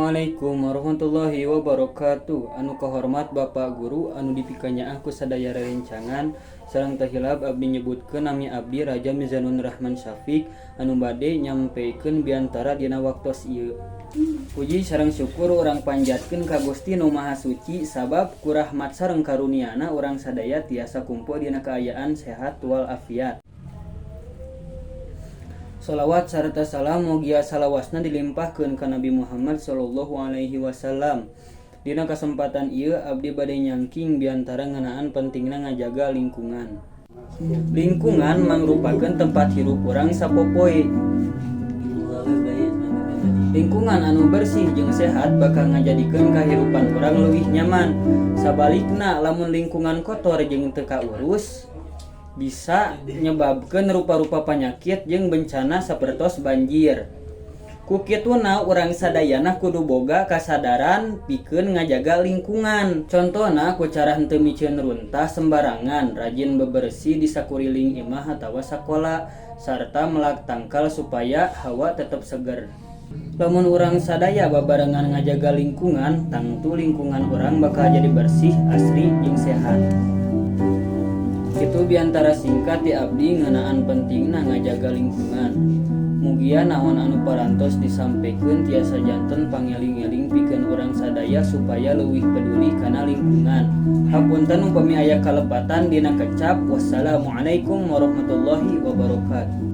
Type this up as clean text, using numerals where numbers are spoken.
Assalamualaikum warahmatullahi wabarakatuh. Anu kahormat Bapak Guru anu dipikanyaah ku sadaya rerencangan, sareng teu hilap abdi nyebutkeun nami abdi Raja Mizanun Rahman Syafiq anu bade nyampeikeun biantara dina waktos ieu. Puji sareng syukur urang panjatkeun ka Gusti Nu Maha Suci, sabab ku rahmat sareng karuniana urang sadaya tiasa kumpul dina kaayaan sehat wal afiat. Salawat sarta salam mugia salawasna dilimpahkeun ka Nabi Muhammad sallallahu alaihi wasallam. Dina kasempatan ieu abdi bade nyangking biantara ngeunaan pentingna ngajaga lingkungan. Lingkungan mangrupakeun tempat hirup urang sapopoe. Lingkungan anu bersih jeung sehat bakal ngajadikeun kahirupan urang leuwih nyaman. Sabalikna, lamun lingkungan kotor jeung teu kaurus, bisa nyebabkeun rupa-rupa panyakit jeung bencana sapertos banjir. Ku kituna urang sadayana kudu boga kasadaran pikeun ngajaga lingkungan. Contona ku cara henteu miceun runtah sembarangan, rajin bebersih di sakuriling imah atawa sakola, sarta melak tangkal supaya hawa tetep seger. Lamun urang sadaya babarengan ngajaga lingkungan, tangtu lingkungan urang bakal jadi bersih, asri jeung sehat. Kitu biantara singkat ti abdi ngeunaan pentingna ngajaga lingkungan. Mugia naon anu parantos disampekeun tiasa janten pangeling-eling pikeun urang sadaya supaya leuwih peduli kana lingkungan. Hapunten upami aya kalepatan dina kecap. Wassalamualaikum warahmatullahi wabarakatuh.